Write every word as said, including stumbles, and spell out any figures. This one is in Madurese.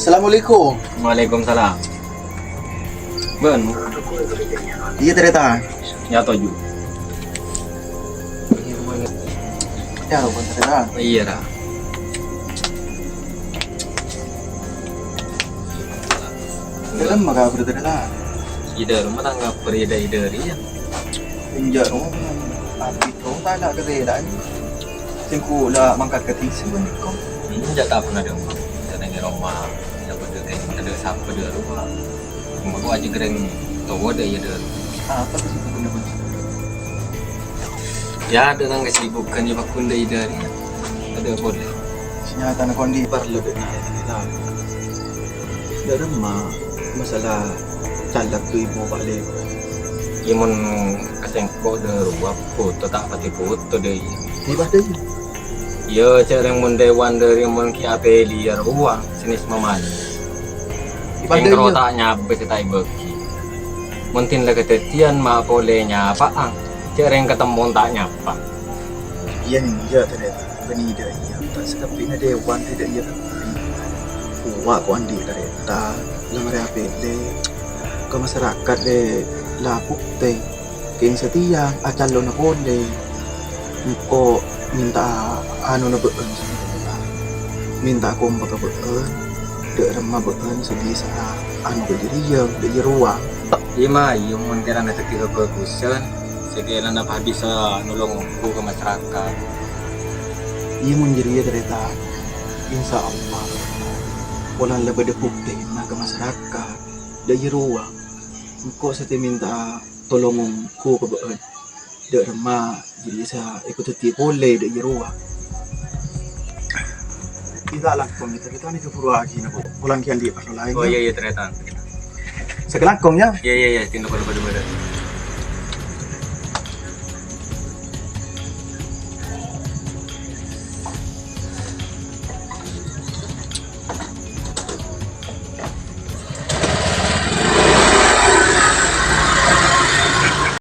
Assalamualaikum. Waalaikumsalam. Bân. Iyâ, tarètan. Nyatoju. Iyâ, bân tarètan. Iyâ, Ra. Dâ'remma kabhâr, tarètan? Iyâ, dâ'remma tang kabhâr, iyâ, dâ' iyâ, dâri, yâ. Enjâ', oh, abit, oh, tana' katèla'an. Sèngko' la mangkat ka tèngsè, bân, ko. Enjâ', ta' pernah dâ'remma. Tana' è roma. Iyâ, padâ kèng tadâ' sapa dâ' rowa. Mako ajâ gherrèng towa dâ' iyâ dâ'. Apa tuh sebutannya, Bang? Iyâ, dengan kesibukan iyâ, pakun dâ' iyâ dâ'. Tadâ' polè. Sanyatana kondi parlo dâ' na-, dâ' remma masalah calak tu ibu Pak Lek. Iyâ, mon ka sèngko' dâ' rowa, foto ta' patè foto dâ' iyâ. Di pas dâ' iyâ? Iyâ, cè' rèng mon dâ' wan dâri mon ghi' apèlè iyâ rowa, jenis mamali. Kèng karo ta' nyabâ sè ta' èbâghi. Mon din la kadhâddhiyân ma' polè nyapa'a, cè' rèng katemmo ta' nyapa. Iyâ, iyâ, tarètan. Bânnè dâ' iyâ, ta' sakabbhina dâ' wan dâ' iyâ kabbhi. Uwa' ko' andi' tarètan, la marè apèlè. Ka masarakat lè la bhuktè. Kèng satèya acalona polè. Engko' mènta'a anona bâ'ân, mènta'a kompa ka bâ'ân, dâ' remma bâ'ân sè bisa'a anu ka jârèya, dâ' iyâ rowa. Iyâ, ma, iyâ, mon kèrana dhâddhi kabhâghusân, sè kèrana pas bisa nolong ongghu ka masarakat. Iyâ, mon jârèya, tarètan, insya Allah, polana la bâdâ bhuktèna ka masarakat, dâ' iyâ rowa. Engko' satèya mènta'a tolong ongghu ka bâ'ân. Dâ' remma jârèya sè èpadhâddhiyâ polè dâ' iyâ rowa. Iyâ, ta' langkong, tarètan, èkabhuruwaghi, napa? Polana ghi' andi' parlo laèn, yâ? Oh, iyâ, iyâ, tarètan. Sakalangkong, yâ? Iyâ, iyâ, iyâ, dinna padâ-padâ.